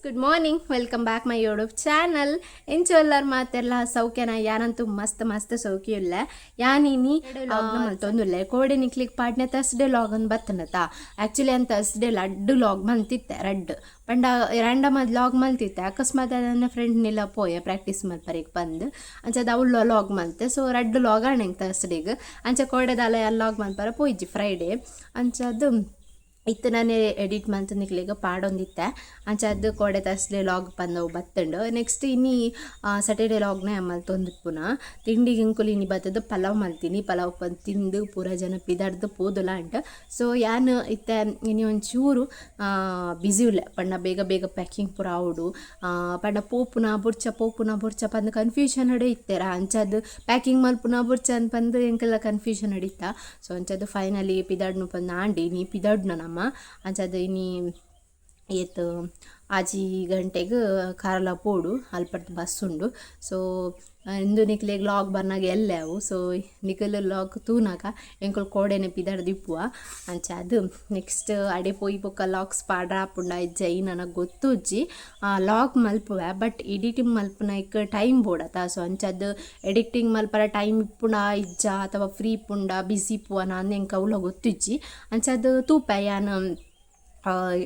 Good morning, welcome back my YouTube channel. ಎಂಚೊಲ್ಲರ್ ಮಾತೆರ್ಲ ಸೌಖ್ಯನ? ಯಾನಂತೂ ಮಸ್ತ್ ಮಸ್ತ್ ಸೌಖ್ಯ ಇಲ್ಲ. ಯಾನಿನಿ ಲಾಗ್ನ ಮಲ್ತೊಂದುಲ್ಲೆ. ಕೋಡೆ ನಿಕ್ಲಿಗ್ ಪಾಡ್ನೆ ತರ್ಸ್ಡೇ ಲಾಗ್ ಅಂದ್ ಬತ್ತನತ. ಆಕ್ಚುಲಿ ಅಂತ ತರ್ಸ್ಡೇ ಲಡ್ಡು ಲಾಗ್ ಮಲ್ತಿತ್ತೆ. ರಡ್ಡ್ ಪಂಡ ರ್ಯಾಂಡಮ್ ಅದು ಲಾಗ್ ಮಲ್ತಿತ್ತೆ. ಅಕಸ್ಮಾತ್ ನನ್ನ ಫ್ರೆಂಡ್ ನಿಲ್ಲ ಪೋಯೆ ಪ್ರಾಕ್ಟೀಸ್ ಮಲ್ಪರೆಗ್ ಬಂದು ಅಂಚದ ಅವ್ಳು ಲಾಗ್ ಮಲ್ತೆ. ಸೊ ರಡ್ಡ್ ಲಾಗ್ ಆಣೆಂಗ್ ತರ್ಸ್ಡೇಗ್. ಅಂಚ ಕೋಡೆದಾಲ ಲಾಗ್ ಮಲ್ಪರ ಪೋಯಿಜಿ ಫ್ರೈಡೇ. ಅಂಚದು ಇತ್ತೆ ನಾನೇ ಎಡಿಟ್ ಮಂತ್ ನಿಕ್ಲೆಗ್ ಪಾಡೊಂದಿತ್ತೆ. ಅಂಚಾದ್ ಕೋಡೆ ತರ್ಸ್ಡೇ ಲಾಗ್ ಪಂದವು ಬತ್ತುಂಡು. ನೆಕ್ಸ್ಟ್ ಇನಿ ಸ್ಯಾಟರ್ಡೇ ಲಾಗ್ನ ಮಲ್ತೊಂದಿಪ್ಪುನ. ತಿಂಡಿಗೆ ಎಂಕುಲು ಇನಿ ಬತ್ತದು ಪಲಾವ್ ಮಲ್ತೀನಿ. ಪಲಾವ್ ಪಂದ್ ತಿಂದು ಪೂರ ಜನ ಪಿದರ್ದು ಪೋದುಲ ಅಂಟ್. ಸೊ ಯಾನ್ ಇತ್ತೆ ಇನಿ ಒಂಚೂರು ಬಿಸಿ ಉಲ್ಲೆ. ಪಂಡ ಬೇಗ ಬೇಗ ಪ್ಯಾಕಿಂಗ್ ಪೂರ ಆವೊಡು. ಪಂಡ ಪೋಪುನ ಬೊಡ್ಚ, ಪೋಪುನ ಬೊಡ್ಚ ಪಂದ್ ಕನ್ಫ್ಯೂಷನ್ ಅಡೆ ಇತ್ತೆರ. ಅಂಚಾದ್ ಪ್ಯಾಕಿಂಗ್ ಮಲ್ಪುನ ಬೊಡ್ಚ ಪಂದ್ ಎಂಕಲ್ಲ ಕನ್ಫ್ಯೂಷನ್ ಅಡಿತ್ತ. ಸೊ ಅಂಚಾದ್ ಫೈನಲಿ ಪಿದಡ್ನು ಪಂದ್ ಆಂಡ್. ಇನಿ ಪಿದಡ್ನು ನಮ್ಮ. ಅಂಚಾದ್ ಇನಿ ಏತ್ 6 ಗಂಟೆಗೆ ಕಾರ್ಲ ಪೋಡು. ಅಲ್ಪರ್ದ್ ಬಸ್ ಉಂಡು. ಸೊ ಇಂದು ನಿಕ್ಲೆಗ್ ಲಾಗ್ ಬರ್ನಾಗ ಎಲ್ಲೆ ಅವು. ಸೊ ನಿಕಲ್ ಲಾಗ್ ತೂನಾಗ ಎಂಕುಲು ಕೋಡೆನೆ ಪಿದಡ್ದು ಇಪ್ಪುವ. ಅಂಚಾದ್ ನೆಕ್ಸ್ಟ್ ಅಡೆ ಪೋಯಿ ಬೊಕ್ಕ ಲಾಗ್ಸ್ ಪಾಡ್ರ ಆಪುಂಡ ಇಜ್ಜ ಈ ನನಗೆ ಗೊತ್ತುಜ್ಜಿ. ಲಾಗ್ ಮಲ್ಪುವೆ, ಬಟ್ ಎಡಿಟಿಂಗ್ ಮಲ್ಪುನೈಕ್ ಟೈಮ್ ಬೋಡತ್ತ. ಸೊ ಅಂಚಾದ್ ಎಡಿಟಿಂಗ್ ಮಲ್ಪರ ಟೈಮ್ ಇಪ್ಪುಂಡ ಇಜ್ಜ ಅಥವಾ ಫ್ರೀ ಇಪ್ಪುಂಡ ಬಿಸಿ ಇಪ್ಪುವನ ಅಂದ್ ಎಂಕ್ ಅವ್ಲ ಗೊತ್ತಿಜ್ಜಿ. ಅಂಚಾದ್ ತೂಪೆ ಯಾನ್.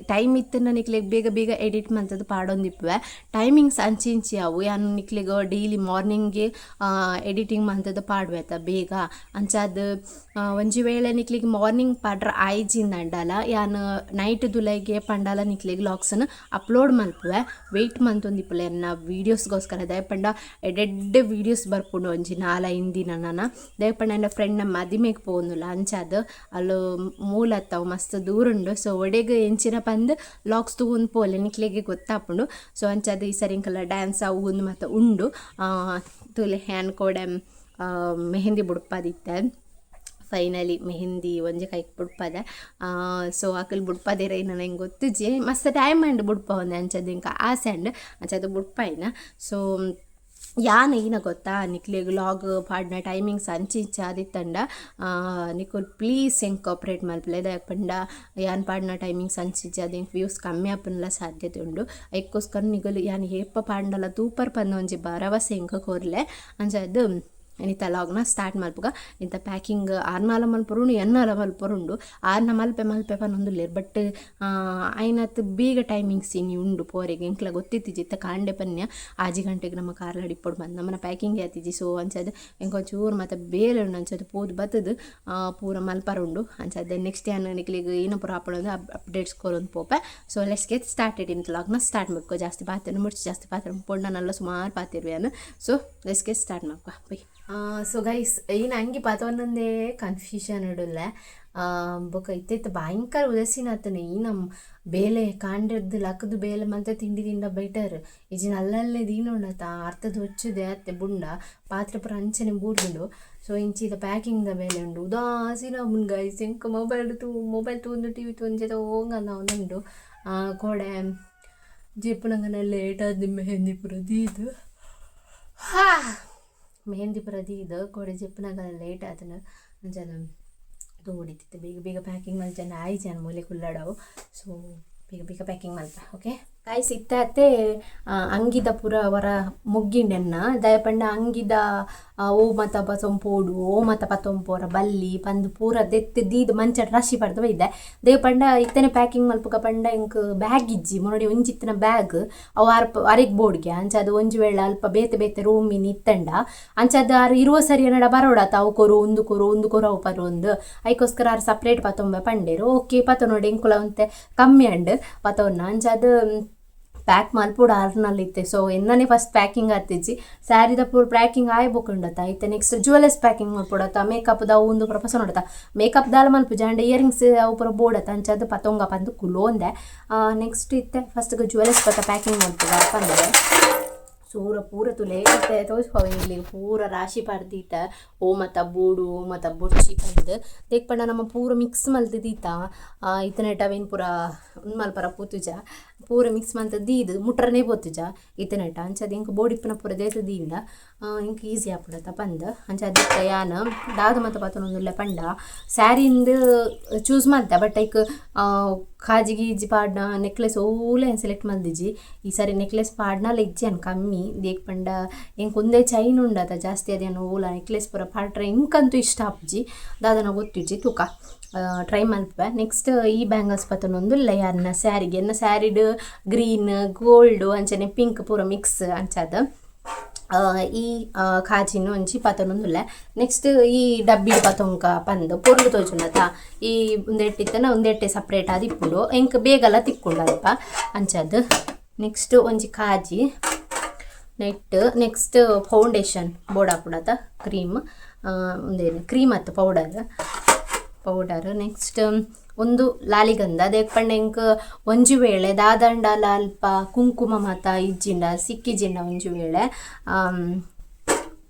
ಟೈಮ್ ಇತ್ತಂಡ ನಿಕ್ಲೆಗ್ ಬೇಗ ಬೇಗ ಎಡಿಟ್ ಮಲ್ತದು ಪಾಡೊಂದಿಪ್ಪುವೆ. ಟೈಮಿಂಗ್ಸ್ ಅಂಚಿ ಇಂಚಿ ಅವು. ಯಾನ್ ನಿಕ್ಲೆಗ್ ಡೈಲಿ ಮಾರ್ನಿಂಗ್ಗೆ ಎಡಿಟಿಂಗ್ ಮಲ್ತದು ಪಾಡುವೆ ಆತ ಬೇಗ. ಅಂಚಾದ್ ಒಂಜಿ ವೇಳೆ ನಿಕ್ಲೆಗ್ ಮಾರ್ನಿಂಗ್ ಪಾಡ್ರ ಆಯ್ಜಿಂದಂಡಲ ಯಾನ್ ನೈಟ್ ದುಲೈಗೆ ಪಂಡಲ ನಿಕ್ಲೆಗ್ ಲಾಗ್ಸನ್ ಅಪ್ಲೋಡ್ ಮಲ್ಪುವೆ. ವೆಯ್ಟ್ ಮಂತೊಂದಿಪ್ಪುಲೆ ಎನ್ನ ವೀಡಿಯೋಸ್ಗೋಸ್ಕರ. ದಾಯೆ ಪಂಡ ಎಡ್ಡೆಡ್ಡೆ ವೀಡಿಯೋಸ್ ಬರ್ಪುಂಡು ಒಂಜಿ ನಾಲೈದು ದಿನ ನನ. ದಾಯೆ ಪಂಡ ಎನ್ನ ಫ್ರೆಂಡ್ನ ಮದಿಮೆಗ್ ಪೋವೊಂದುಲ್ಲ. ಅಂಚಾದ್ ಅಲ್ಲು ಮೂಲತ್ತವು ಮಸ್ತ್ ದೂರ ಉಂಡು. ಸೊ ಒಡೆಗ್ ಎಂಚಿನ ಪಂದ್ ಲಾಗ್ಸ್ ತೂವೊಂದು ಪೋಲೆ, ನಿಕ್ಲೆಗೆ ಗೊತ್ತಾಪುಂಡು. ಸೊ ಅಂಚಾದ್ ಈ ಸರಿ ಎಂಕಲ್ಲ ಡ್ಯಾನ್ಸ್ ಅವು ಉಂದು ಮಾತ ಉಂಡು. ತೂಲೆ, ಯಾನ್ ಕೋಡೆ ಮೆಹಂದಿ ಬುಡ್ಪಾದಿತ್ತೆ. ಫೈನಲಿ ಮೆಹಂದಿ ಒಂಜಿ ಕೈಕ್ ಬುಡ್ಪದೆ. ಸೊ ಅಕುಲು ಬುಡ್ಪದೇರ ನನಗೆ ಗೊತ್ತುಜ್ಜಿ. ಮಸ್ತ್ ಟೈಮ್ ಅಂಡ್ ಬುಡ್ಪವೊಂದೆ. ಅಂಚದ ಎಂಕ್ ಆಸೆ ಅಂಡ್, ಅಂಚಾದ್ ಬುಡ್ಪಾಯಿನ. ಸೊ ಯಾನ್ ಈನ ಗೊತ್ತಾ, ನಿಕ್ಲೆಗ್ ಲಾಗ್ ಪಾಡ್ನ ಟೈಮಿಂಗ್ಸ್ ಅಂಚಿ ಇಂಚಿ ಆದಿತ್ತಂಡ ನಿಕುಲು ಪ್ಲೀಸ್ ಎಂಕ್ ಕೋಪ್ರೇಟ್ ಮಲ್ಪುಲೆ. ದಾಯೆ ಪಂಡ ಯಾನ್ ಪಾಡ್ನ ಟೈಮಿಂಗ್ಸ್ ಅಂಚಿ ಇಂಚಿ ಆದ್ ಎಂಕ್ ವ್ಯೂಸ್ ಕಮ್ಮಿ ಆಪುನಲ ಸಾಧ್ಯತೆ ಉಂಡು. ಐಕ್ಕೋಸ್ಕರ ನಿಕುಲು ಯಾನ್ ಏಪ ಪಾಡ್ಂಡಲ ತೂಪರ್ ಪಂದ್ ಒಂಜಿ ಭರವಸೆ ಎಂಕ್ ಕೊರ್ಲೆ. ಅಂಚಾದ್ ಇನಿತ ಲಾಗ್ನ ಸ್ಟಾರ್ಟ್ ಮಲ್ಪುಗ. ಇಂತ ಪ್ಯಾಕಿಂಗ್ ಆರ್ನಾಲ ಮಲ್ಪರುಂಡು, ಎನ್ನಾಲ ಮಲ್ಪರುಂಡು. ಆರ್ನ ಮಲ್ಪೆ ಮಲ್ಪೆ ಪನೊಂದುಲ್ಲೆರ್. ಬಟ್ ಐನತ್ ಬೇಗ ಟೈಮಿಂಗ್ಸ್ ಇನಿ ಉಂಡು ಪೋರೆಗ್. ಎಂಕ್ಲ ಗೊತ್ತಿತ್ತಿಜಿ. ಇತ್ತೆ ಕಾಂಡೆ ಪನ್ಯ 6 ಗಂಟೆಗೆ ನಮ್ಮ ಕಾರ್ಲಡ್ ಇಪ್ಪೊಡು ಪಂದ್. ನಮ್ಮನ ಪ್ಯಾಕಿಂಗ್ ಆತಿಜಿ. ಸೊ ಅಂಚಾದ್ ಎಂಕೊಂಚೂರು ಮಾತ ಬೇಲೆ ಉಂಡು. ಅಂಚಾದ್ ಪೋದು ಬತ್ತದು ಪೂರ ಮಲ್ಪರ ಉಂಡು. ಅಂಚಾದ್ ನೆಕ್ಸ್ಟ್ ಯಾನ್ ನಿಕ್ಲೆಗ್ ಏನ ಪೂರ ಆಪುಂಡು updates ಕೊರೊಂದು ಪೋಪೆ. So let's get started. ಇಂತ ಲಾಗ್ನ ಸ್ಟಾರ್ಟ್ ಮಲ್ಕೊ. ಜಾಸ್ತಿ ಪಾತೆರ ಮುಡ್ಚಿ, ಜಾಸ್ತಿ ಪಾತೆರ ಪೊಂಡ ನಲ್ಲ ಸುಮಾರು ಪಾತಿರ್ವೆ ಯಾನ್. So let's get start ಮಲ್ಕೊ by. So guys, ಈನ ಅಂಗಿ ಪತೊಂದೊಂದೇ ಕನ್ಫ್ಯೂಷನ್ ಇಡುಲ್ಲೆ. ಬೊಕ ಇತ್ತೆ ಭಯಂಕರ ಉದಾಸೀನ ಆತನೆ. ಈ ನಮ್ಮ ಬೇಲೆ ಕಾಂಡೆರ್ದು ಲಕ್ಕದು ಬೇಲೆ ಮಂತ ತಿಂಡಿ ತಿಂಡ ಬೆಟರ್. ಇಜ್ಜಿನ ಅಲ್ಲಲ್ಲೇ ದೀನೊಂಡತ ಅರ್ಥದ ಹೊಚ್ಚುದೆ ಅತ್ತೆ ಬುಂಡ ಪಾತ್ರೆ ಪೂರ ಅಂಚನೆ ಬೂರ್ದುಂಡು. ಸೊ ಇಂಚಿದ ಪ್ಯಾಕಿಂಗ್ ದ ಬೇಲೆ ಉಂಡು. ಉದಾಸೀನ ಆಪುಂಡು ಗೈಸ್ ಎಂಕ್. ಮೊಬೈಲ್ ತೂ ಮೊಬೈಲ್ ತೂಂದು ಟಿವಿ ತೂಂದು ಓಂಗಂದ ಉಂಡು. ಕೋಡೆ ಜೆಪ್ಪುನಗನ ಲೇಟ್ ಆದ್ ಮೆಹಂದಿ ಪೂರ ದೀದ್, ಹಾ ಮೆಹಂದಿ ಪೂರ ದೀದ್ ಕೋಡೆ ಜೆಪ್ಪುನಗ ಲೇಟ್ ಆತನ. ಅಂಚಾದ್ ತೋಡಿತ್ತಿತ್ತು. ಬೇಗ ಬೇಗ ಪ್ಯಾಕಿಂಗ್ ಮಲ್ಚಂಡ ಆಯ್ಜಿ ಮೂಲೆ ಕುಲ್ಲಡವು. ಸೊ ಬೇಗ ಬೇಗ ಪ್ಯಾಕಿಂಗ್ ಮಲ್ಪ. ಓಕೆ ಗೈಸ್, ಇತ್ತಾತೆ ಅಂಗಿದ ಪೂರ ವರ ಮುಗ್ಗಿಂಡೆನ್ನ. ದಾಯೆ ಪಂಡ ಅಂಗಿದ ಓ ಮತ ಪತೊಂಪೋಡು, ಓ ಮತ ಪತೊಂಪೋರ ಬಲ್ಲಿ ಪಂದ್ ಪೂರ ದೆತ್ತ್ ದೀದ್ ಮಂಚಡ್ ರಾಶಿ ಪಡ್ದು ಬೈದೆ. ದೇವ್ ಪಂಡ ಇತ್ತನೆ ಪ್ಯಾಕಿಂಗ್ ಮಲ್ಪುಗ ಪಂಡ ಎಂಕ್ ಬ್ಯಾಗ್ ಇಜ್ಜಿ. ಮೊನೊಡಿ ಒಂಜಿ ಇತ್ತಿನ ಬ್ಯಾಗ್ ಅವು ಆರ್ ಅರೆಗ್ ಬೋಡ್ಗೆ. ಅಂಚಾದ್ ಒಂಜಿ ವೇಳೆ ಅಲ್ಪ ಬೇತೆ ಬೇತೆ ರೂಮ್ ಇನ್ ಇತ್ತಂಡ ಅಂಚಾದ್ ಆರ್ ಇರುವ ಸರಿ ಏನಡ ಬರೋಡತ, ಅವು ಕೊರು, ಉಂದು ಕೊರು, ಉಂದು ಕೊರು, ಅವು ಪರೊಂದು. ಐಕೋಸ್ಕರ ಆರ್ ಸಪ್ರೇಟ್ ಪತೊಂಬೆ ಪಂಡೇರು. ಓಕೆ, ಪತೊನೊಡು ಎಂಕುಲ ಒಂತೆ ಕಮ್ಮಿ ಅಂಡ್ ಪತೊನ್ನ. ಅಂಚಾದ್ ಪ್ಯಾಕ್ ಮಲ್ಪೊಡು ಆರ್ನಲ್ಲಿ ಇತ್ತೆ. ಸೊ ಎನ್ನನೆ ಫಸ್ಟ್ ಪ್ಯಾಕಿಂಗ್ ಆತಿಜ್ಜಿ. ಸ್ಯಾರಿದ ಪೂರ ಪ್ಯಾಕಿಂಗ್ ಆಯ್ ಬೊಕುಂಡತ. ಇತ್ತೆ next jewellers packing ಮಲ್ಪೊಡತ. ಮೇಕಪ್ದ ಅವು ಉಂದು ಪೂರ ಪಸೊನೊಡತ. ಮೇಕಪ್ ದಾಲ ಮಲ್ಪುಜಿ ಅಂಡ ಇಯರಿಂಗ್ಸ್ ಅವು ಪೂರ ಬೋಡತ. ಅಂಚಾದ್ ಪತೊಂಗ ಪಂದ್ ಕುಲೋಂದೆ. ನೆಕ್ಸ್ಟ್ ಇತ್ತೆ ಫಸ್ಟ್ ಜ್ಯುವೆಲರ್ಸ್ ಪತ್ತ ಪ್ಯಾಕಿಂಗ್ ಮಲ್ಪುಗ ಪಂದ್. ಸೂರ ಪೂರ ತುಲೆ ಇತ್ತೆ ತೋಜ್ಪಾವೆ ಪೂರ ರಾಶಿ ಪಾಡ್ದೀತ ಓ ಮತ ಬೋಡು ಓ ಮತ ಬೊರ್ಚಿ ಪಂದ್ ದೇಕ್ ಪಂಡ ನಮ ಪೂರ ಮಿಕ್ಸ್ ಮಲ್ತ್ ದೀತ ಇತ್ತನೆಟ ಅವೆನ್ ಪೂರ ಉಂದು ಮಲ್ಪರ ಪೋತುಜ ಪೂರ ಮಿಕ್ಸ್ ಮಲ್ತ್ ದೀದ್ ಮುಟ್ರನೇ ಪೋತುಜ ಇತ್ತನೆಟ ಅಂಚಾದ್ ಎಂಕ್ ಬೋಡಿಪ್ಪುನ ಪೂರ ದೇತ್ ದೀಂಡ ಎಂಕ್ ಈಸಿ ಆಪುಂಡತ ಪಂದ್ ಅಂಚಾದ್ ಇತ್ತೆ ಯಾನ್ ದಾದ ಮಾತ ಪತೊನೊಂದುಲ್ಲೆ ಪಂಡ ಸ್ಯಾರಿಂದ್ ಚೂಸ್ ಮಲ್ತೆ ಬಟ್ ಐಕ್ ಕಾಜಿ ಗೀಜಿ ಪಾಡ್ನ ನೆಕ್ಲೆಸ್ ಓಲ ಯಾನ್ ಸೆಲೆಕ್ಟ್ ಮಲ್ದಿಜಿ ಈ ಸಾರಿ ನೆಕ್ಲೆಸ್ ಪಾಡ್ನಲ ಇಜ್ಜಿ ಯಾನ್ ಕಮ್ಮಿ ದೇಕ್ ಪಂಡ ಎಂಕ್ ಒಂದೇ ಚೈನ್ ಉಂಡತ ಜಾಸ್ತಿ ಅದೇನು ಓಲ ನೆಕ್ಲೆಸ್ ಪೂರ ಪಾಡ್ರೆ ಎಂಕಂತೂ ಇಷ್ಟ ಆಪುಜಿ ದಾದನ ಗೊತ್ತಿಜ್ಜಿ ತೂಕ ಟ್ರೈ ಮಲ್ಪುವೆ. ನೆಕ್ಸ್ಟ್ ಈ ಬ್ಯಾಂಗಲ್ಸ್ ಪತೊನೊಂದುಲ್ಲೆ ಯಾನ್ನ ಸ್ಯಾರಿಗೆ ಎನ್ನ ಸ್ಯಾರಿಡ್ ಗ್ರೀನ್ ಗೋಲ್ಡ್ ಅಂಚನೆ ಪಿಂಕ್ ಪೂರ ಮಿಕ್ಸ್ ಅಂಚಾದ್ ಈ ಕಾಜಿನ ಒಂಜಿ ಪತೊನೊಂದುಲ್ಲೆ. ನೆಕ್ಸ್ಟ್ ಈ ಡಬ್ಬಿಡ್ ಪತೊಂಕ ಪಂದ್ ಪೊರ್ಲು ತೋಜುಂಡತ ಈ ಉಂದೆಟ್ ಇತ್ತನ ಉಂದೆಟ್ಟೆ ಸಪ್ರೇಟ್ ಆದ್ ಇಪ್ಪುಂಡು ಎಂಕ್ ಬೇಗಲ ತಿಕ್ಕುಂಡು ಅಲ್ಪ ಅಂಚಾದ್. ನೆಕ್ಸ್ಟ್ ಒಂಜಿ ಕಾಜಿ ನೆಟ್ ನೆಕ್ಸ್ಟ್ ಫೌಂಡೇಶನ್ ಬೋಡಾಪುಂಡತ ಕ್ರೀಮ್ ಉಂದೇನು ಕ್ರೀಮ್ ಅತ್ತ್ ಪೌಡರ್ ಪೌಡರ್. ನೆಕ್ಸ್ಟ್ ಉಂದು ಲಾಲಿಗಂಧ ದೇಕ್ ಪಂಡ ಎಂಕ್ ಒಂಜಿ ವೇಳೆ ದಾದಂಡಲ ಅಲ್ಪ ಕುಂಕುಮ ಮಾತ ಇಜ್ಜಿಂಡ ಸಿಕ್ಕಿಜಿಂಡ ಒಂಜಿ ವೇಳೆ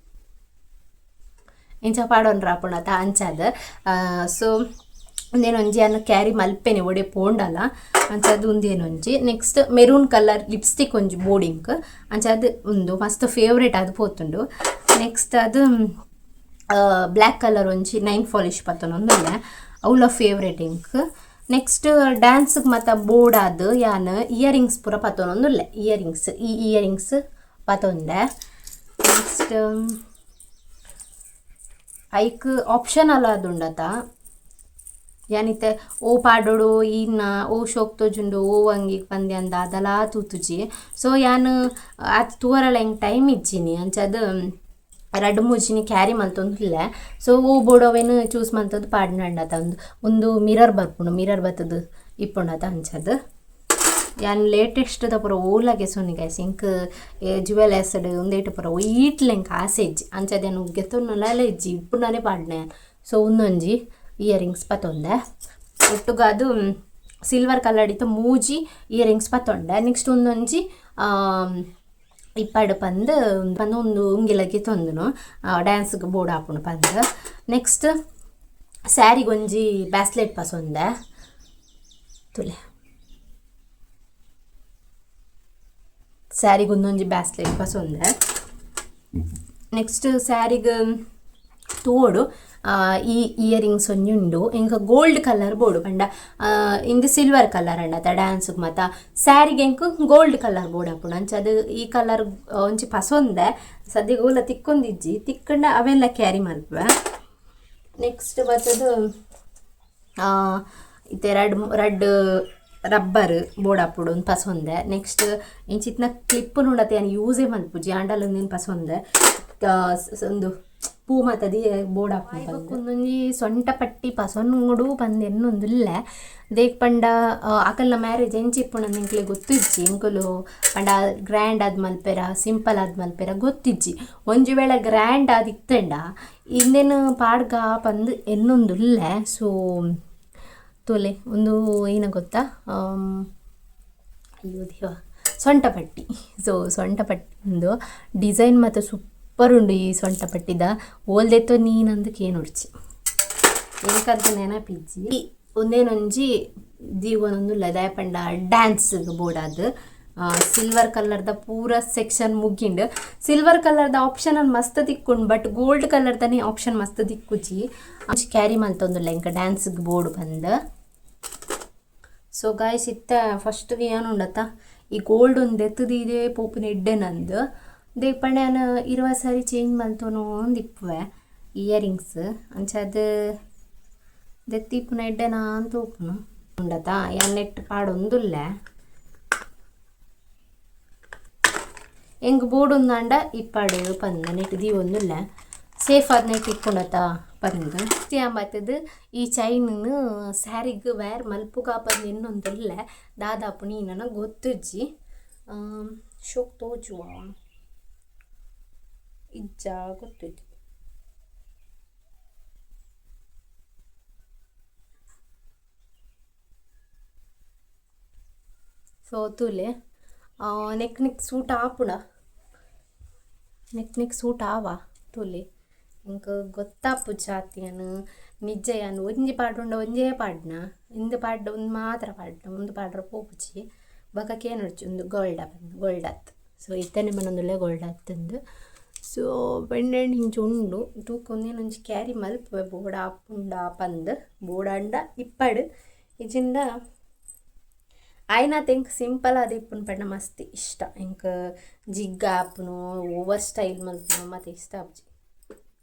ಇಂಚ ಪಾಡೊನ್ರ ಆಪುಂಡತ ಅಂಚಾದ್. ಸೊ ಉಂದೇನೊಂಜಿ ಯಾನ್ ಕ್ಯಾರಿ ಮಲ್ಪೆನೆ ಒಡೆ ಪೋಂಡಲ ಅಂಚಾದ್ ಉಂದೇನೊಂಜಿ. ನೆಕ್ಸ್ಟ್ ಮೆರೂನ್ ಕಲರ್ ಲಿಪ್ಸ್ಟಿಕ್ ಒಂಜಿ ಬೋಡಿಂಕ್ ಅಂಚಾದ್ ಉಂದು ಮಸ್ತ್ ಫೇವರೇಟ್ ಆದ್ ಪೋತುಂಡು. ನೆಕ್ಸ್ಟ್ ಅದು ಬ್ಲ್ಯಾಕ್ ಕಲರ್ ಒಂಜಿ ನೈನ್ ಪಾಲಿಶ್ ಪತ್ತೊನೊಂದುಲ್ಲೆ ಅವ್ಲ ಫೇವರೇಟ್ ಇಂಕ್. ನೆಕ್ಸ್ಟ್ ಡ್ಯಾನ್ಸ್ಗ್ ಮಾತ ಬೋಡಾದ್ ಯಾನ್ ಇಯರಿಂಗ್ಸ್ ಪೂರ ಪತ್ತೊನೊಂದುಲ್ಲೆ ಇಯರಿಂಗ್ಸ್ ಈ ಇಯರಿಂಗ್ಸ್ ಪತೊಂದೆ. ನೆಕ್ಸ್ಟ್ ಐಕ್ ಆಪ್ಷನಲ್ ಆದುಂಡತ ಯಾನಿತ್ತೆ ಓ ಪಾಡೊಡು ಈನ ಓ ಶೋಕ್ ತೋಜುಂಡು ಓ ಅಂಗಿಗ್ ಪಂದ್ ಯಾನ್ ದಾದಲಾ ತೂತುಜಿ. ಸೊ ಯಾನ್ ಆತ್ ತೂವರೆಲ ಎಂಕ್ ಟೈಮ್ ಇಜ್ಜಿನಿ ಅಂಚಾದ್ ರಡ್ಡ್ ಮೂಜಿನಿ ಕ್ಯಾರಿ ಮಲ್ತೊಂದುಲ್ಲೆ. ಸೊ ಓ ಬೋಡು ಅವೆನ್ ಚೂಸ್ ಮಲ್ತೊಂದು ಪಾಡ್ನಂಡತ ಉಂದು ಉಂದು ಮಿರರ್ ಬರ್ಪುಂಡು ಮಿರರ್ ಬತ್ತುದು ಇಪ್ಪುಂಡತ ಅಂಚಾದ್. ಯಾನ್ ಲೇಟೆಸ್ಟ್ ದ ಪೂರ ಓಲ ಗೆಸೊನಿ ಗೈಸ್ ಎಂಕ್ ಜುವೆಲರ್ಸ್ ಡ್ ಉಂದೆಟ್ ಪೂರ ಒಯ್ಟ್ಲ ಎಂಕ್ ಆಸೆ ಇಜ್ಜಿ ಅಂಚಾದ್ ಯಾನ್ ಗೆತೊನುನಲ ಇಜ್ಜಿ ಇಪ್ಪುನನೇ ಪಾಡ್ನೆ. ಸೊ ಉಂದೊಂಜಿ ಇಯರಿಂಗ್ಸ್ ಪತೊಂದೆ ಒಟ್ಟುಗಾದ್ ಸಿಲ್ವರ್ ಕಲರ್ ಇತ್ತೆ ಮೂಜಿ ಇಯರಿಂಗ್ಸ್ ಪತೊಂಡೆ. ನೆಕ್ಸ್ಟ್ ಉಂದೊಂಜಿ ಇಪ್ಪಡ್ ಪಂದ್ ಪಂದ್ ಉಂದು ಉಂಗಿಲ ಗೆತೊಂದುನು ಡ್ಯಾನ್ಸ್ಗ್ ಬೋಡಾಪುಂಡು ಪಂದ್. ನೆಕ್ಸ್ಟ್ ಸ್ಯಾರಿಗ್ ಒಂಜಿ ಬ್ಯಾಸ್ಲೆಟ್ ಪಸೊಂದೆ ತುಲೆ ಸ್ಯಾರಿಗ್ ಉಂದೊಂಜಿ ಬ್ಯಾಸ್ಲೆಟ್ ಪಸೊಂದೆ. ನೆಕ್ಸ್ಟ್ ಸ್ಯಾರಿಗ್ ತೂವೊಡು ಈ ಇಯರಿಂಗ್ಸ್ ಒಂಜಿ ಉಂಡು ಎಂಕ್ ಗೋಲ್ಡ್ ಕಲರ್ ಬೋಡು ಪಂಡ ಇಂದು ಸಿಲ್ವರ್ ಕಲರ್ ಅಂಡತ ಡ್ಯಾನ್ಸ್ಗ್ ಮಾತ ಸ್ಯಾರಿಗ್ ಎಂಕ್ ಗೋಲ್ಡ್ ಕಲರ್ ಬೋಡಾಪುಂಡು ಅಂಚಾದ್ ಈ ಕಲರ್ ಒಂಜಿ ಪಸೊಂದೆ ಸದ್ಯಗ್ ಓಲ ತಿಕ್ಕೊಂದಿಜ್ಜಿ ತಿಕ್ಕಂಡ ಅವೆಲ್ಲ ಕ್ಯಾರಿ ಮಲ್ಪುವೆ. ನೆಕ್ಸ್ಟ್ ಬತ್ತುದು ಇತ್ತೆ ರಡ್ಡ್ ರಡ್ಡ್ ರಬ್ಬರ್ ಬೋಡಾಪುಂಡು ಉಂದು ಪಸೊಂದೆ. ನೆಕ್ಸ್ಟ್ ಇಂಚಿತ್ತಿನ ಕ್ಲಿಪ್ ಉಂಡತೆ ಯಾನ್ ಯೂಸೇ ಮಲ್ಪುಜಿ ಆಂಡಲ ಉಂದೆನ್ ಪಸೊಂದೆ ಉಂದು ಪೂ ಮಾತ ಬೋಡಾಪುಂಡು. ಉಂದೊಂಜಿ ಸೊಂಟ ಪಟ್ಟಿ ಪಸೊನೊಡು ಪಂದ್ ಎನ್ನೊಂದುಲ್ಲೆ ದೇಕ್ ಪಂಡ ಅಕಲ್ನ ಮ್ಯಾರೇಜ್ ಎಂಚ ಇಪ್ಪುಂಡು ಎಂಕ್ಲೆ ಗೊತ್ತಿಜ್ಜಿ ಎಂಕುಲು ಪಂಡ ಗ್ರ್ಯಾಂಡ್ ಆದ್ ಮಲ್ಪೆರ ಸಿಂಪಲ್ ಆದ್ ಮಲ್ಪೆರ ಗೊತ್ತಿಜ್ಜಿ. ಒಂಜಿ ವೇಳೆ ಗ್ರ್ಯಾಂಡ್ ಆದ್ ಇತ್ತಂಡ ಇಂದೆನ್ ಪಾಡ್ಗ ಪಂದ್ ಎನ್ನೊಂದುಲ್ಲೆ. ಸೊ ತೂಲೆ ಉಂದು ಏನ ಗೊತ್ತಾ ಅಯ್ಯೋ ದೇವ ಸೊಂಟ ಪಟ್ಟಿ. ಸೊ ಸೊಂಟ ಪಟ್ಟಿ ಉಂದು ಡಿಸೈನ್ ಮಾತ ಸೂಪರ್ ಉಂಡು ಈ ಸೊಂಟ ಪಟ್ಟಿದ ಓಲ್ದೆತ್ತೋ ನೀನಂದು ಕೇನೊಡ್ಚಿ ಎಂಕಂತ ನೆನಪಿಜ್ಜಿ. ಉಂದೇನೊಂಜಿ ದೀವೊನೊಂದುಲ್ಲೆ ದಾಯೆ ಪಂಡ ಡ್ಯಾನ್ಸ್ ಬೋಡಾದ್ ಸಿಲ್ವರ್ ಕಲರ್ ದ ಪೂರ ಸೆಕ್ಷನ್ ಮುಗಿಂಡ್. ಸಿಲ್ವರ್ ಕಲರ್ ದ ಆಪ್ಷನ್ ಮಸ್ತ್ ತಿಕ್ಕುಂಡು ಬಟ್ ಗೋಲ್ಡ್ ಕಲರ್ ದನೆ ಆಪ್ಷನ್ ಮಸ್ತ್ ತಿಕ್ಕುಜಿ. ಅಂಚ ಕ್ಯಾರಿ ಮಲ್ತೊಂದುಲ್ಲೆ ಎಂಕ್ ಡ್ಯಾನ್ಸ್ ಬೋಡು ಪಂದ್. ಸೊ ಗಾಯ್ಸ್ ಇತ್ತೆ ಫಸ್ಟ್ ಏನ್ ಉಂಡತ್ತ ಈ ಗೋಲ್ಡ್ ಒಂದ್ ದೆತ್ತ್ ದೀದೇ ಪೋಪುನ ಎಡ್ಡೆ ನಂದು ದೇಕ್ ಪಂಡ ಯಾನ್ 20 ಸಾರಿ ಚೇಂಜ್ ಮಲ್ತೊನೊಂದು ಇಪ್ಪುವೆ ಇಯರಿಂಗ್ಸ್ ಅಂಚಾದ್ ದೆತ್ತಿಪ್ಪುನ ಎಡ್ಡೆನಾ ಅಂದ್ ತೂಪುನು ಉಂಡತ ಯಾನ್ ನೆಟ್ ಪಾಡೊಂದುಲ್ಲೆ ಎಂಕ್ ಬೋಡುಂದಾಂಡ ಇಪ್ಪಡ್ ಪಂದ್ ನೆಟ್ ದೀವೊಂದುಲ್ಲೆ ಸೇಫ್ ಆದ್ ನೆಟ್ ಇಪ್ಪುಂಡತ ಪಂದ್. ಯಾನ್ ಬತ್ತುದು ಈ ಚೈನ್ ನು ಸ್ಯಾರಿಗ್ ವೇರ್ ಮಲ್ಪುಗ ಪಂದ್ ಎನ್ನೊಂದುಲ್ಲೆ ದಾದಾಪುಂಡು ಈ ನನ ಗೊತ್ತುಜ್ಜಿ ಶೋಕ್ ತೋಜುವ ಇಜ್ಜ ಗೊತ್ತುಜ್ಜಿ. ಸೊ ತೂಲೆ ನೆಕ್ ನೆಕ್ ಸೂಟ್ ಆಪುಂಡ ನೆಕ್ ನೆಕ್ ಸೂಟ್ ಆವ ತೂಲೆ. ಎಂಕ್ ಗೊತ್ತಾಪುಜಾತಿಯನ್ ನಿಜ ಯಾನ್ ಒಂಜಿ ಪಾಡುಂಡ ಒಂಜೇ ಪಾಡ್ನ ಇಂದು ಪಾಡ್ಡ ಉಂದು ಮಾತ್ರ ಪಾಡ್ನ ಉಂದು ಪಾಡ್ರ ಪೋಪುಜಿ ಬೊಕ ಕೇನೊಡ್ಚಿ ಉಂದು ಗೋಲ್ಡ್ ಗೋಲ್ಡ್ ಅತ್. ಸೊ ಇತ್ತನೆ ಪನೊಂದುಲ್ಲೆ ಗೋಲ್ಡ್ ಅತ್ತಂದು. ಸೊ ಪೆಂಡೆಂಟ್ ಇಂಚ ಉಂಡು ತೂಕ ಒಂಜಿ ಕ್ಯಾರಿ ಮಲ್ಪುವೆ ಬೋಡ ಆಪುಂಡ ಪಂದ್ ಬೋಡಾಂಡ ಇಪ್ಪಡ್ ಇಜಿಂಡ ಆಯ್ನಾತ್ ಎಂಕ್ ಸಿಂಪಲ್ ಆದ್ ಇಪ್ಪುನು ಪಂಡ ಮಸ್ತ್ ಇಷ್ಟ. ಎಂಕ್ ಜಿಗ್ಗ ಆಪುನು ಓವರ್ ಸ್ಟೈಲ್ ಮಲ್ಪುನು ಮಾತ ಇಷ್ಟ ಆಪುಜಿ.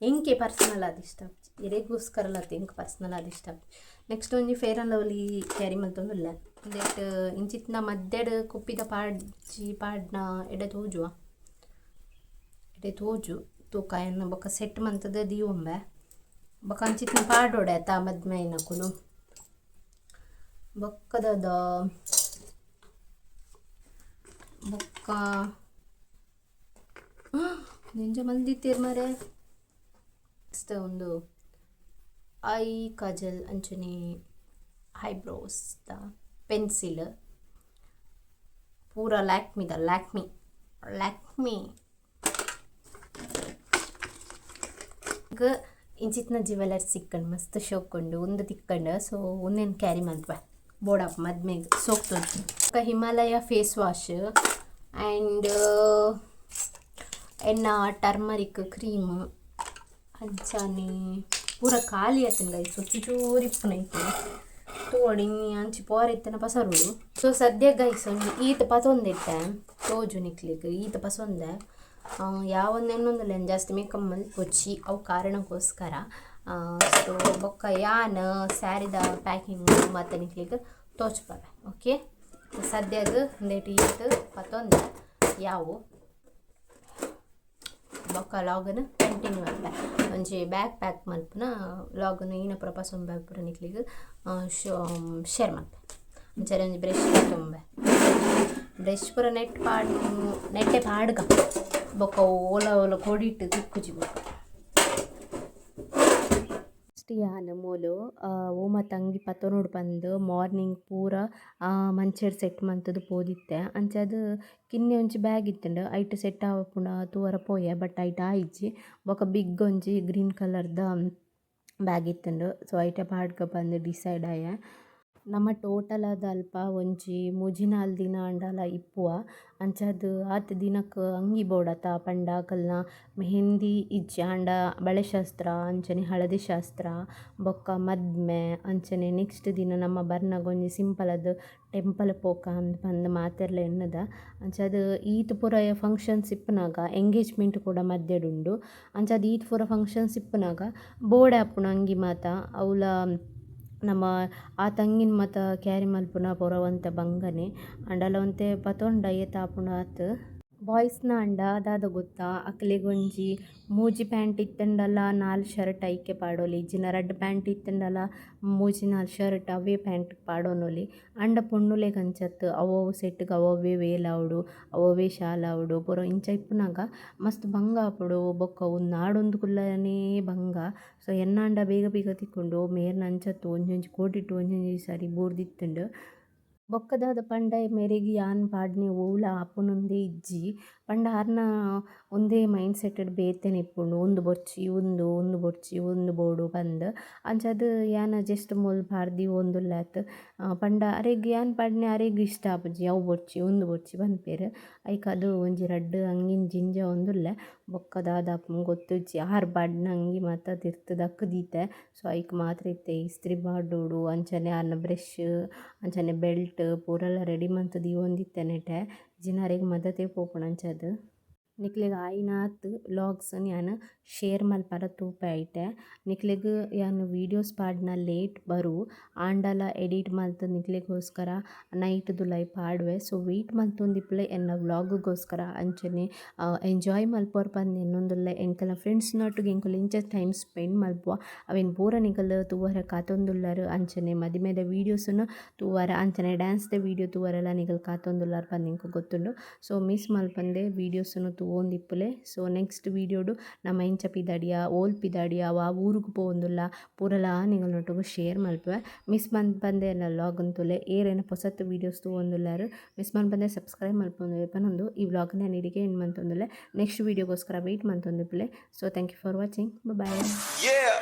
ಎಂಕೆ ಪರ್ಸನಲ್ ಆದ್ ಇಷ್ಟ ಆಪುಜಿ, ಎರೆಗೋಸ್ಕರಲ ಅತ್ತ್, ಎಂಕ್ ಪರ್ಸನಲ್ ಆದ್ ಇಷ್ಟ ಆಪುಜಿ. ನೆಕ್ಸ್ಟ್ ಒಂಜಿ ಫೇರ್ ಆ್ಯಂಡ್ ಲವ್ಲಿ ಕ್ಯಾರಿ ಮಲ್ತೊಂದುಲ್ಲೆ. ಉಂದೆಟ್ ಇಂಚಿತ್ತಿನ ಮಧ್ಯಡ್ ಕುಪ್ಪಿದ ಪಾಡ್ಜಿ ಪಾಡ್ನ ಎಡ್ಡೆ ತೋಜುವ, ಎಡ್ಡೆ ತೋಜು ತೂಕ ಎನ್ನ ಬೊಕ ಸೆಟ್ ಮಂತುದು ದೀವೊಂಬೆ. ಬೊಕ ಅಂಚಿತ್ತಿನ ಪಾಡೊಡೆ ಅತ್ತ ಮದ್ಮೆ ಆಯಿನಕುಲು. ಬೊಕ್ಕ ದಾದ ಬೊಕ್ಕ ಎಂಚ ಮಲ್ದಿತ್ತೆರ್ ಮಾರ್ರೆ. ನೆಕ್ಸ್ಟ್ ಉಂದು I Kajal ಅಂಚನೆ ಐಬ್ರೋಸ್ ದ ಪೆನ್ಸಿಲ್ ಪೂರ ಲ್ಯಾಕ್ಮಿದ ಲ್ಯಾಕ್ಮಿ ಲ್ಯಾಕ್ಮಿ. ಇಂಚಿತ್ತಿನ ಜ್ಯುವೆಲರ್ಸ್ ತಿಕ್ಕಂಡ್ ಮಸ್ತ್ ಶೋಕುಂಡು ಉಂದು ತಿಕ್ಕಂಡ್. ಸೊ ಉಂದೆನ್ ಕ್ಯಾರಿ ಮನ್ಪುವೆ ಬೋಡಾಪು ಮದ್ಮೆಗ್ ಸೋಕ್ ತೋಜುಂಡು. ಬೊಕ್ಕ ಹಿಮಾಲಯ ಫೇಸ್ ವಾಶ್ ಆ್ಯಂಡ್ ಎನ್ನ ಟರ್ಮರಿಕ್ ಕ್ರೀಮ್ ಅಂಚನೆ ಪೂರ ಖಾಲಿ ಆತುಂಡು ಗೈಸ್, ಚೂರು ಇಪ್ಪುನ ಇತ್ತೆ ತೂವೊಡು ಇನಿ ಅಂಚಿ ಪೋರೆ ಇತ್ತಿನ ಪಸರೊಡು. ಸೊ ಸದ್ಯ ಗೈಸ್ ಒಂಜಿ ಈತ್ ಪತೊಂದಿತ್ತೆ ತೋಜು ನಿಕ್ಲೆಗ್ ಈತ್ ಪಸೊಂದೆ ಯಾವೊಂದು ಎನ್ನೊಂದುಲ್ಲೆ ಜಾಸ್ತಿ ಮೇಕಪ್ ಮಲ್ಪೊಚ್ಚಿ ಅವು ಕಾರಣಕ್ಕೋಸ್ಕರ. ಸೊ ಬೊಕ್ಕ ಯಾನ್ ಸ್ಯಾರಿದ ಪ್ಯಾಕಿಂಗ್ ಮಾತ ನಿಕ್ಲೆಗ್ ತೋಜ್ಪಾವೆ. ಓಕೆ ಸದ್ಯಗ್ ಉಂದೆಟ್ ಈತ್ ಪತೊಂದೆ ಯಾವು ಬೊಕ್ಕ ಲಾಗನ್ ಕಂಟಿನ್ಯೂ ಮಲ್ಪೆ. ಒಂಜಿ ಬ್ಯಾಗ್ ಪ್ಯಾಕ್ ಮಲ್ಪುನ ಲಾಗನ್ ಈನ ಪೂರ ಪಸೊಂಬೆ ಪೂರ ನಿಕ್ಲೆಗ್ ಶೇರ್ ಮಲ್ಪೆ. ಅಂಚನೆ ಒಂಜಿ ಬ್ರಷ್ ಪತೊಂಬೆ, ಬ್ರಷ್ ಪೂರ ನೆಟ್ ಪಾಡ್ ನೆಟ್ಟೆ ಪಾಡ್ಗ ಬೊಕ್ಕ ಓಲ ಓಲ ಕೊಡಿಟ್ ತಿಕ್ಕುಜಿ ಬೊಕ್ಕ. ಫಸ್ಟ್ ಯಾನ್ ಮೂಲು ಓಮ ತಂಗಿ ಪತೊನೊಡು ಪಂದ್ ಮಾರ್ನಿಂಗ್ ಪೂರ ಮಂಚೆಡ್ ಸೆಟ್ ಮಂತುದು ಪೋದಿತ್ತೆ. ಅಂಚಾದ್ ಕಿನ್ನಿ ಒಂಜಿ ಬ್ಯಾಗ್ ಇತ್ತುಂಡು ಐಟ್ ಸೆಟ್ ಆವಪುಂಡ ತೂವರ ಪೋಯೆ ಬಟ್ ಐಟ್ ಆಯಿಜಿ. ಬೊಕ ಬಿಗ್ ಒಂಜಿ ಗ್ರೀನ್ ಕಲರ್ದ ಬ್ಯಾಗ್ ಇತ್ತುಂಡು ಸೊ ಐಟೆ ಪಾಡ್ಗ ಪಂದ್ ಡಿಸೈಡ್ ಆಯೆ. ನಮ ಟೋಟಲ್ ಆದ್ ಅಲ್ಪ ಒಂಜಿ ಮೂಜಿ ನಾಲ್ ದಿನ ಆಂಡಲ ಇಪ್ಪುವ. ಅಂಚಾದ್ ಆತ್ ದಿನಕ್ ಅಂಗಿ ಬೋಡತ ಪಂಡ ಅಕಲ್ನ ಮೆಹೆಂದಿ ಇಜ್ಜಿ ಆಂಡ ಬಳೆ ಶಾಸ್ತ್ರ ಅಂಚನೆ ಹಳದಿ ಶಾಸ್ತ್ರ ಬೊಕ್ಕ ಮದ್ಮೆ ಅಂಚನೆ ನೆಕ್ಸ್ಟ್ ದಿನ ನಮ ಬರ್ನಗ ಒಂಜಿ ಸಿಂಪಲ್ ಆದ್ ಟೆಂಪಲ್ ಪೋಕ ಅಂದ್ ಪಂದ್ ಮಾತೆರ್ಲ ಎನ್ನುದ. ಅಂಚಾದ್ ಈತ್ ಪೂರ ಫಂಕ್ಷನ್ಸ್ ಇಪ್ಪುನಗ ಎಂಗೇಜ್ಮೆಂಟ್ ಕೂಡ ಮಧ್ಯಡ್ ಉಂಡು. ಅಂಚಾದ್ ಈತ್ ಪೂರ ಫಂಕ್ಷನ್ಸ್ ಇಪ್ಪುನಗ ಬೋಡೆ ಆಪುಂಡು ಅಂಗಿ ಮಾತ ಅವ್ಲ ನಮ ಆ ತಂಗಿನ್ ಮಾತ ಕ್ಯಾರಿ ಮಲ್ಪುನ ಪೂರ ಒಂತೆ ಬಂಗನೆ ಆಂಡಲ ಒಂತೆ ಪತೊಂಡ ಏತ್ ಆಪುಂಡು ಆತ್. ಬಾಯ್ಸ್ನ ಆಂಡ ದಾದ ಗೊತ್ತಾ ಅಕ್ಲೆಗ್ ಒಂಜಿ ಮೂಜಿ ಪ್ಯಾಂಟ್ ಇತ್ತುಂಡಲ ನಾಲ್ ಶರ್ಟ್ ಐಕೆ ಪಾಡೊಲಿ, ಇಜ್ಜಿಂಡ ರಡ್ಡ್ ಪ್ಯಾಂಟ್ ಇತ್ತುಂಡಲ ಮೂಜಿ ನಾಲ್ ಶರ್ಟ್ ಅವೇ ಪ್ಯಾಂಟ್ ಪಾಡೊನೊಲಿ. ಆಂಡ ಪೊಣ್ಣುಲೆಗ್ ಅಂಚತ್ ಅವು ಸೆಟ್ಗ್ ಅವವ್ವೇ ವೇಲ್ ಆವೊಡು ಅವವ್ವೇ ಶಾಲ್ ಆವೊಡು ಪೂರ ಇಂಚ ಇಪ್ಪುನಗ ಮಸ್ತ್ ಬಂಗ ಆಪುಂಡು. ಬೊಕ್ಕ ಉಂದು ನಾಡೊಂದು ಕುಲ್ಲನೆ ಬಂಗ. ಸೊ ಎನ್ನಾಂಡ ಬೇಗ ಬೇಗ ತಿಕ್ಕುಂಡು ಮೇರ್ನ ಅಂಚತ್ ಒಂಜೊಂಜಿ ಕೋಡಿಟ್ ಒಂಜೊಂಜಿ ಸಾರಿ ಬೂರ್ದಿತ್ತುಂಡು. ಬೊಕ್ಕ ದಾದ ಪಂಡ ಮೇರೆಗ್ ಯಾನ್ ಪಾಡ್ನೆ ಒವ್ಲ ಆಪುನುಂದೇ ಇಜ್ಜಿ ಪಂಡ ಆರ್ನ ಉಂದೇ ಮೈಂಡ್ ಸೆಟ್ ಬೇತೆನೆ ಇಪ್ಪುಂಡು. ಉಂದು ಬೊರ್ಚಿ ಉಂದು ಉಂದು ಬೊರ್ಚಿ ಉಂದು ಬೋಡು ಪಂದ್. ಅಂಚಾದ್ ಯಾನ್ ಜಸ್ಟ್ ಮೂಲು ಪಾಡ್ದ್ ದೀವೊಂದುಲ್ಲೆ ಆತ್. ಪಂಡ ಅರೆಗ್ ಯಾನ್ ಪಾಡ್ನೆ ಅರೆಗ್ ಇಷ್ಟ ಆಪುಜಿ ಅವು ಬೊರ್ಚಿ ಉಂದು ಬೊರ್ಚಿ ಪನ್ಪೆರ್. ಐಕ್ ಅದು ಒಂಜಿ ರಡ್ಡ್ ಅಂಗಿನ್ ಜಿಂಜಾವೊಂದುಲ್ಲೆ. ಬೊಕ್ಕ ದಾದ ಆಪುಂಡು ಗೊತ್ತುಜ್ಜಿ ಆರ್ ಪಾಡ್ನ ಅಂಗಿ ಮಾತ ತಿರ್ತ್ ದಕ್ಕ್ ದೀತೆ. ಸೊ ಐಕ್ ಮಾತ್ರ ಇತ್ತೆ ಇಸ್ತ್ರಿ ಪಾಡೊಡು ಅಂಚನೆ ಆರ್ನ ಬ್ರಷ್ ಅಂಚನೆ ಬೆಲ್ಟ್ ಪೂರಲ ರೆಡಿ ಮಂತ್ ದೀವೊಂದಿತ್ತೆ ನೆಟೆ ಜಿನ ಅರೆಗ್ ಮದತೆ ಪೋಪುಂಡು. ಅಂಚಾದ್ ನಿಕ್ಲೆಗ್ ಆಯಿನಾತ್ ವ್ಲಾಗ್ಸ್ ಯಾನ್ ಶೇರ್ ಮಲ್ಪರ ತೂಪೆ ಐಟೆ. ನಿಕ್ಲೆಗ್ ಯಾನ್ ವೀಡಿಯೋಸ್ ಪಾಡ್ನ ಲೇಟ್ ಬರು ಆಂಡಲ ಎಡಿಟ್ ಮಲ್ತ್ ನಿಕ್ಲೆಗೋಸ್ಕರ ನೈಟ್ ದುಲಾಯಿ ಪಾಡುವೆ. ಸೊ ವೇಟ್ ಮಲ್ತೊಂದಿಪ್ಪುಲೆ ಎನ್ನ ವ್ಲಾಗ್ಗೋಸ್ಕರ. ಅಂಚನೆ ಎಂಜಾಯ್ ಮಲ್ಪೊರ್ ಪಂದ್ ಎನ್ನೊಂದುಲ್ಲೆ. ಎಂಕಲ್ನ ಫ್ರೆಂಡ್ಸ್ ನೊಟ್ಟುಗು ಎಂಕುಲು ಇಂಚ ಟೈಮ್ ಸ್ಪೆಂಡ್ ಮಲ್ಪುವ ಅವೆನ್ ಪೂರ ನಿಕುಲು ತೂವರೆ ಕಾತೊಂದುಲ್ಲರ್. ಅಂಚನೆ ಮದಿಮೆದ ವೀಡಿಯೋಸ್ನು ತೂವರೆ ಅಂಚನೆ ಡ್ಯಾನ್ಸ್ದ ವೀಡಿಯೋ ತೂವರೆಲ ನಿಕುಲು ಕಾತೊಂದುಲ್ಲರ್ ಪಂದ್ ಎಂಕ್ ಗೊತ್ತುಂಡು. ಸೊ ಮಿಸ್ ಮಲ್ಪಂದೆ ವೀಡಿಯೋಸ್ನು ತೂವೊಂದಿಪ್ಪುಲೆ. ಸೊ ನೆಕ್ಸ್ಟ್ ವೀಡಿಯೋಡು ನಮ ಇಂಚ ಎಂಚ ಪಿದಾಡಿಯ, ಓಲ್ ಪಿದಾಡಿಯ, ವಾ ಊರುಗು ಪೋವೊಂದುಲ್ಲ ಪೂರಲ ನಿಗಲ್ನೊಟ್ಟುಗು ಶೇರ್ ಮಲ್ಪುವೆ. ಮಿಸ್ ಮನ್ಪಂದೆ ಎನ್ನ ವ್ಲಾಗ್ ತೂಲೆ. ಏರೆನ ಪೊಸತ್ ವೀಡಿಯೋಸ್ ತೂವೊಂದುಲ್ಲೆರ್, ಮಿಸ್ ಮನ್ಪಂದೆ ಸಬ್ಸ್ಕ್ರೈಬ್ ಮಲ್ಪೊಂದು ಪನೊಂದು ಈ ವ್ಲಾಗ್ನ ಯಾನ್ ಇಡೆಗೆ ಎಂಡ್ ಮಂತೊಂದುಲ್ಲೆ. ನೆಕ್ಸ್ಟ್ ವೀಡಿಯೋಗೋಸ್ಕರ ವೆಯ್ಟ್ ಮಂತೊಂದಿಪ್ಪುಲೆ. So thank you for watching, bye. Yeah.